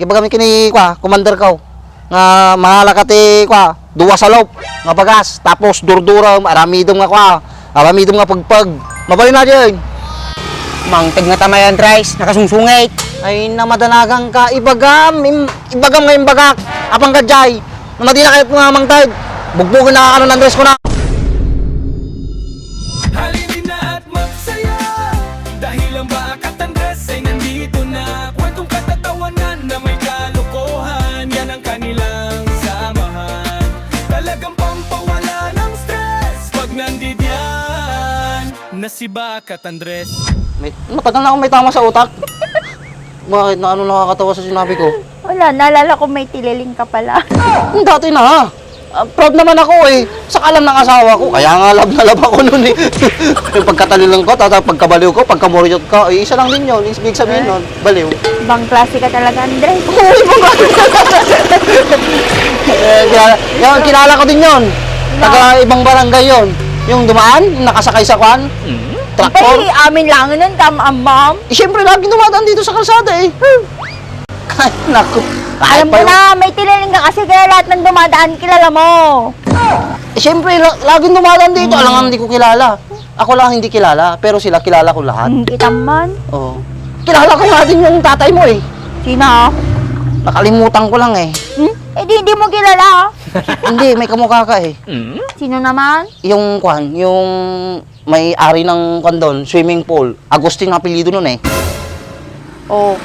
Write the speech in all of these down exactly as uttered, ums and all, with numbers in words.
Ibagam ken ni, kua, commander ko nga mahala ka ti, kua, dua salop nga bagas, tapos durdurem, aramidem nga, kua, aramidem nga pegpeg. Mabalin na diay. Mangted nga tamayan, Andres, nakasungsungit. Ay, namadanagan ka. Ibagam, im-, ibagam nga imbagak. Apang ka jay. Namadi na kayo nga mangted. Bugbugen na ka kanon, Andres, ko na. Halina at magsaya dahil ang Bakat Andres ay nandito na. Kwentong katatawanan na may kalokohan, yan ang kanilang samahan. Talagang pampawala ng stress pag nandidiyan na si Bakat Andres. May, matagal na akong may tama sa utak. Bakit? Na ano nakakatawa sa sinabi ko? Wala, naalala ko may tililing ka pala. Ang dati na, ha? Ah, proud naman ako eh. Sa alam ng asawa ko, kaya nga love na love ako nun eh. Yung pagkatalilang ko, tata, pagkabaliw ko, pagkamuryot ko, eh, isa lang din yun. Ibig sabihin nun, baliw. Ibang klase ka talaga, Andre. Oo, ibang klase. Eh, kilala, yun, kilala ko din yun. Taga ibang barangay yun. Yung dumaan, yung nakasakay sa kwan, traktor. Ay, amin lang nun, kam-, am-, ma'am. Eh, siyempre, lagi dumadaan dito sa kalsada eh. Ay, naku. Alam ko na, may tililing ka kasi kaya lahat ng dumadaan kilala mo. Eh, siyempre, la-, laging dumadaan dito. Hmm. Alangan hindi ko kilala. Ako lang hindi kilala, pero sila kilala ko lahat. Hmm, kita man. Oo. Kilala ko nga din yung tatay mo eh. Sino? Nakalimutan ko lang eh. Hmm? Eh di hindi mo kilala. Hindi, may kamukha ka eh. Sino naman? Yung kwan, yung may-ari ng kwan doon, swimming pool. Agustin ang apelyido nun eh. Oh,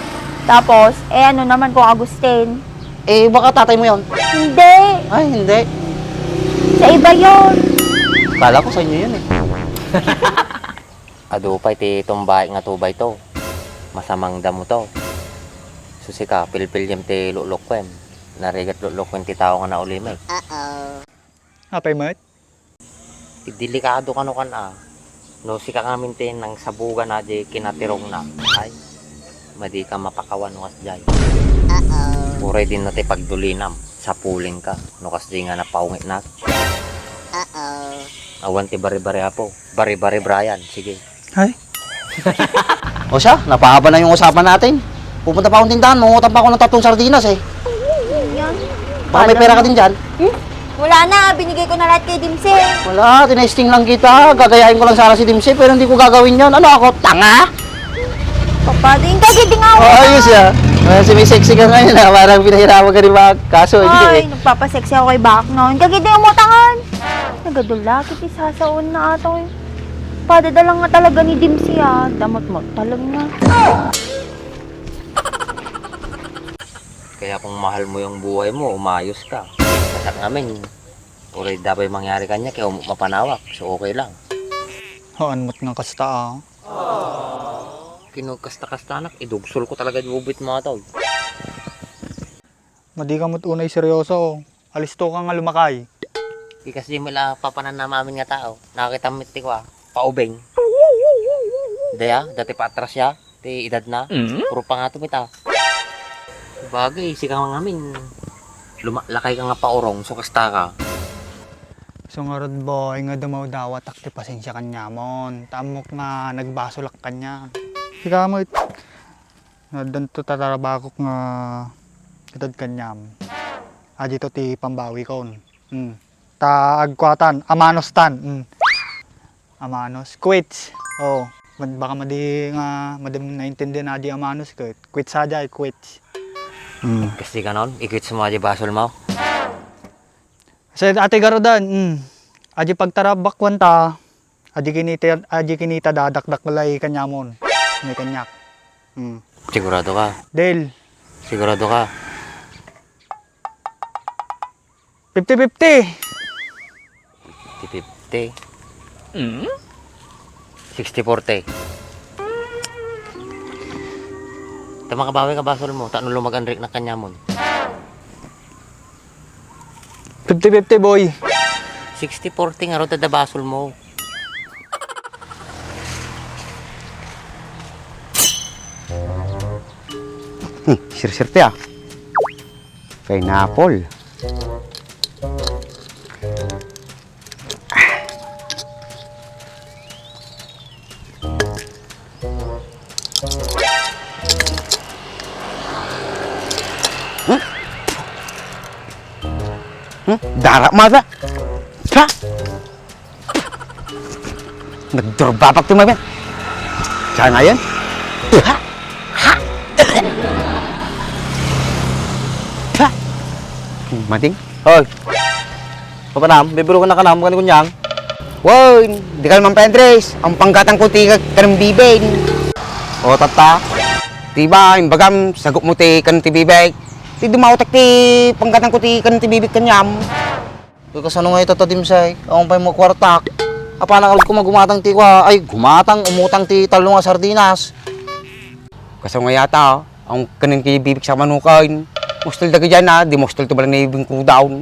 tapos, eh ano naman kung Agustin? Eh, baka tatay mo yon. Hindi. Ay, hindi. Sa iba yon. Kala ko sa inyo yun eh. Adu pay ti tumbaik nga tubay to. Masamang damo to. Susika, pilpiliam ti luklukuem. Narigat luklukuem ti tao nga naulimek. Uh-oh. Apay met? Ti delikado kano kan a, no sika ngamin ti nangsabugan a di kinatirongna, ay, madika mapakawan no kasdiay. Uh-oh. Uray dinno ti pagdulinam, sapuling ka, no kasdiay nga napaungitnak. Uh-oh. Awan ti bari-bari, apo. Bari-bari, Brian. Sige. Ay. O siya, napahaba na yung usapan natin. Pupunta pa akong tindahan, mangutang pa ako ng tatlong sardinas eh. Yan. Baka may pera ka din dyan. Hmm? Wala na, binigay ko na lahat kay Dimse. Wala, tinesting lang kita. Gagayahin ko lang sana si Dimse, pero hindi ko gagawin yon. Ano ako, tanga? Papa, din ka gidi nga. Oh, ayos ya. Ah, sumisexy ka ngayon ah. Parang pinahirapan ka ni Bak. Kaso, hindi eh. Ay, nagpapasexy ako kay Bak noon. Kagidi yung mutangan. Nagadula, kiti sasaon na ato eh. Padadala nga talaga ni Dimsy ah. Damot mo, talag na. Kaya kung mahal mo yung buhay mo, umayos ka. Kasak ngamin, uray dabay mangyari kanya, kaya um-, mapanawak. So, okay lang. Haan mo't nga kasta ah. Kinukasta-kasta anak, idugsol ko talaga di bubit mo ataw. Madi ka mo't unay seryoso. Alisto ka nga lumakay. Ikas di mo la papanan na maamin nga tao. Nakakita mo ti kua, paubing. Daya, dati pa atras ya, ti edad na. Mm. Puro pangato mita. Bagay, sika nga ngamin. Luma-, lakay ka nga paurong, so kasta ka. So ngarud, boy, nga dumawdawatak ti pasensia kaniamon. Ta ammok nga nagbasolak kaniam. Sika met, addanto tatarabakok nga itad kaniam. Adi to ti pambawikon. Hmm. Ta agkuatan, amanostan. Hmm. Amanos. Quits. Oh, mad-, baka madi nga, madi naintindihan adi amanos ket quits sadiay, quits. Hmm. Kasti ka non, i-quits mo adi basol mo. Sa ati garudan, hmm. Adi pagtarabakwan ta, adi kinita, adi kinita dadakdakkel ay kaniamon. Ni kaniak. Hmm. Sigurado ka? Del. Sigurado ka? Fifty fifty. Fifty fifty. Mm? Sixty forty. Ta makabawi ka basol mo, ta no lumagan rek na kaniamon. Fifty fifty, boy. Sixty forty nga ro, ta da basol mo. Hmm, sirsirte ah. Pineapple. Hmm? Dara mata. Ha? Nagdurbabak ti mabian. Saan nga yan? Ha? Ha? Ha? Mating? Hoy. Papanam, bibiro ka na kanam, kani kunyang? Woy, di ka naman pa, Andres. Ang panggatang ko ti kanang bibig. O, tatta. Di ba, imbagam, sagup mo ti kanang ti bibig. Ti dumawtek ti panggatang ko ti kanang ti bibig kaniam. Uy, kasano nga ita, Dimsay? Awan pay mo kwartak. Apana ka gumatang ti kua, ay, gumatang, umutang ti tallo nga sardinas. Kasano nga ita, ang kanin kay bibig sa manukan. Mustel da kay dyan, ah, di mustel to bala ni Bing Crudo.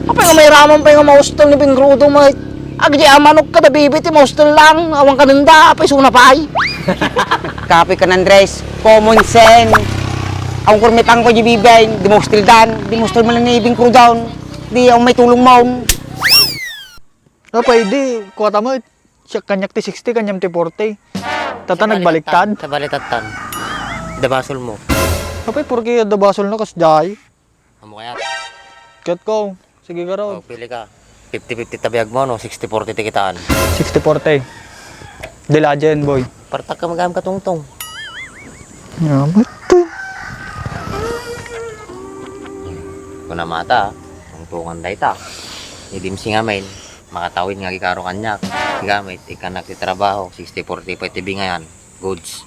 Apay nga may raman pay nga maustel ni Bing Crudo, mate. Agdi a manok kada bibi ti maustel lang, awan kanenda, apay suna pay. Kape kan Andres, common sense. Ang kurmitang ko di bibeng, di maustel dan, di maustel man ni Bing Crudo. Di ako may tulong maon. Apay, di, kuwata mo, siya kanyak ti sixty, kanyam ti forty. Tata nagbaliktad. Sabali tattan. Dabasol mo. Apay, porke dabasol na, kas jay. Amo kaya? Ket ko, sige ka raw. O, pili ka. Fifty fifty ta biag mo, no? Sixty forty ti kitaan. Sixty forty. Dila dyan, boy. Partak ka magam ka tungtong. Yamat to. Kuna mata, tungtungan da ita. Ni Dimsing amin, makatawid nga agikaro kanyak. Gamit, ikanak ti trabaho, sixty forty pa iti bingayan. Goods.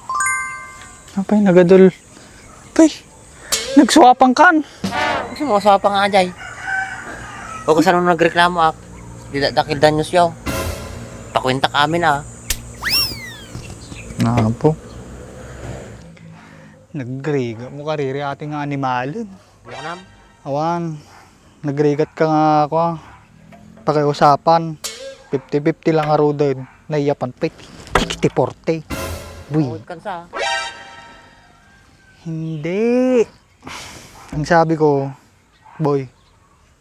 Apay, nagadul. Pay, nagsuapang kan. Kasi mo suapang nga, Jay. O, kasano nagreklamo, ak? Di da-, dakil danyos yo. Pakuenta ka amin, ah. Napo. Nagriga mo kariri ating animalen. Ano ka nam? Awan, nagrigat ka nga, kwa, pakiusapan. Fifty fifty lang nga rudod. Naiyapan pa iti, iti forty. Buy. Awit kan sa. Hindi. Ang sabi ko, boy,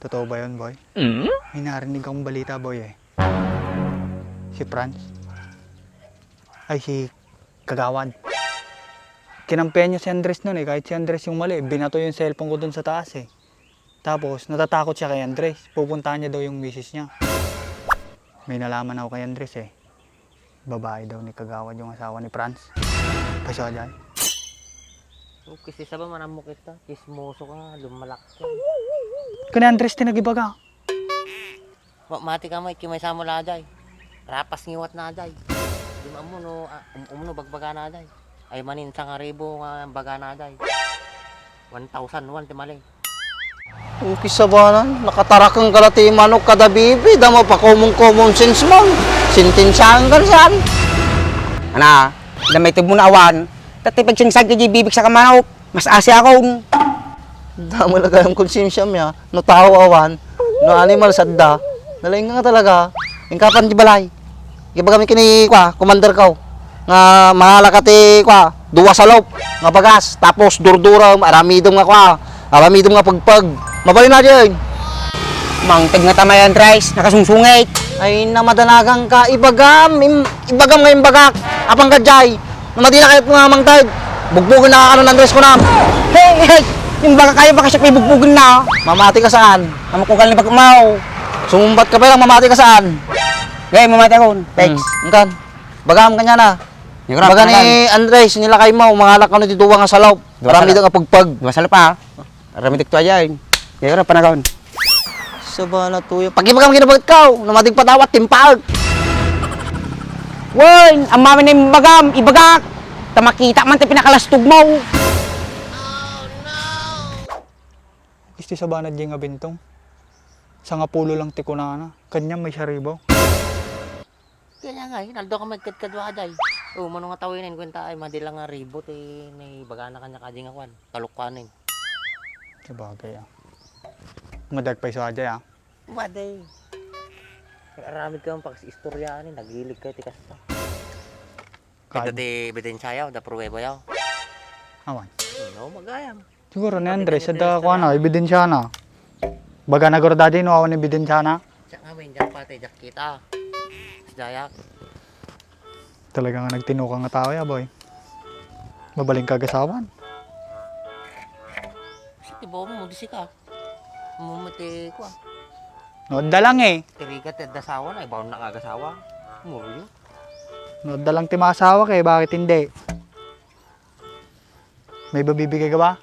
totoo ba yun, boy? Mm? May narinig akong balita, boy, eh. Si Franz. Ay, si Kagawad. Kinampihan niya si Andres nun, eh. Kahit si Andres yung mali, binato yung cellphone ko dun sa taas, eh. Tapos, natatakot siya kay Andres. Pupuntahan niya daw yung misis niya. May nalaman ako kay Andres, eh. Babae daw ni Kagawad yung asawa ni Franz. Paso dyan. Okay, si Saba, manamok kita. Chismoso ka, lumalak ka. Kani Andres ti nagibaga. Ma-, mati ka, Mike, kimaysa mo la, jay. Rapas ngiwat na, jay. Di maammo no, ah, um-, umno bagbaga na, jay. Ay, manin, sangaribo nga baga na, jay. One thousand one, ti mali. Okay, sabanan, nakatarakeng ka la ti manok kada bibi, da mo pa common, common sense mo. Sentensyahan ka saan? Ana, da may tibmo na awan, tatipag sinsag ka di bibig sa kamanok. Mas asi akon. Damo la gayam konsensiam ya. No tao awan, no animal sadda. Nalaing nga talaga. Ingkapan di balay. Ibagam kini, kwa, commander ko. Nga mahala ka ti, kwa, dua salop nga bagas. Tapos durdura, aramidem nga, kwa, aramidem nga pagpag. Mabalin na diyan. Mangted nga tamayan, Andres. Nakasungsungit. Ay, namadanagan ka. Ibagam, im-, ibagam nga imbagak. Apang ka, jay. No madi na kayo nga mangted, bugbugen na ka, ano, Andres, kunam. Hey, hey! Yung baga kayo, baka siya pa'y bugbugen na. Mamati ka saan? Ang makugal ni Bagmaw. Sumumbat ka pa lang, mamati ka saan? Hey, mamati ako. Thanks. Hmm, engkan. Bagam kanya na. Yung rap Baga ni naman. Andres, nilakay mo, mangalak ano dito nga salaw. Dua Para salop. Midang apagpag. Dua salop, ah. Aramidek to ayan. Kaya ka na panagon. Sabana tuyo. Pagibagam kinabagat ka, oh. Namadig patawat, timpaag. Wen, ang mami na yung bagam, ibagak. Ta makita man ti pinakalastog mo. Isti sabana di nga bintong. Sangapulo lang ti kunana. Kanya may saribaw. Kaya nga, eh, naldo ka magkadkadwa, Jay. O, mano nga tawin, kwenta ay, madi lang nga ribo, ti, may bagana kanya kadi nga kwan. Kalukwanen. Sabagay, ah. Madag pa iso, Jay, ah. Madi. Aramid ka man pag-istoryaan, eh, nagilig kayo, ti kasta. Kad- Ito ti ebidensya yaw, da pruweba yaw. Awan. Hmm, no, magayam. Siguro ni Andres, ebidensya na. Baga na guro dadi, no, awan ebidensya na. Siya nga, may diyak pati, diyak kita. Si Dayak. Talaga nga nagtinuka nga tao ya, boy. Mabaling kagasawan. Si tibo mo, di sika. Mumiti ko, ah. No, adda lang eh. Tirigat ti adda asawa na, ibaon na nga agasawa. Muryo. No, adda lang ti maasawa kay, bakit hindi? May babibigay ka ba?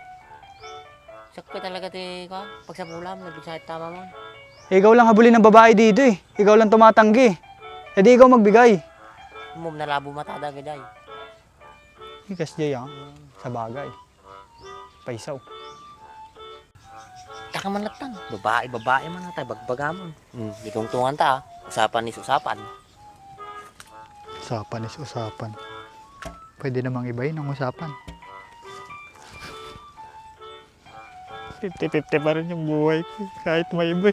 Sakto talaga ti, kuwan, pagsapulam, nagbigsakit tama man. Ikaw lang habulin ng babae dito eh. Ikaw lang tumatanggi. E di ikaw magbigay. Mum, nalabo matada, gaday. Ikas jay, ah. Sa bagay. Paisaw. Taka man latan. Babae, babae man ata. Bagbaga mo. Hmm, di kong tungan ta, ah. Usapan is usapan. Usapan is usapan. Pwede namang ibahin ang usapan. Fifty fifty pa rin yung buhay ko, kahit may iba.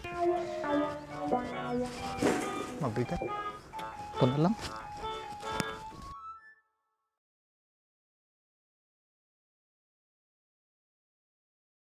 Mabigat. Ito na lang.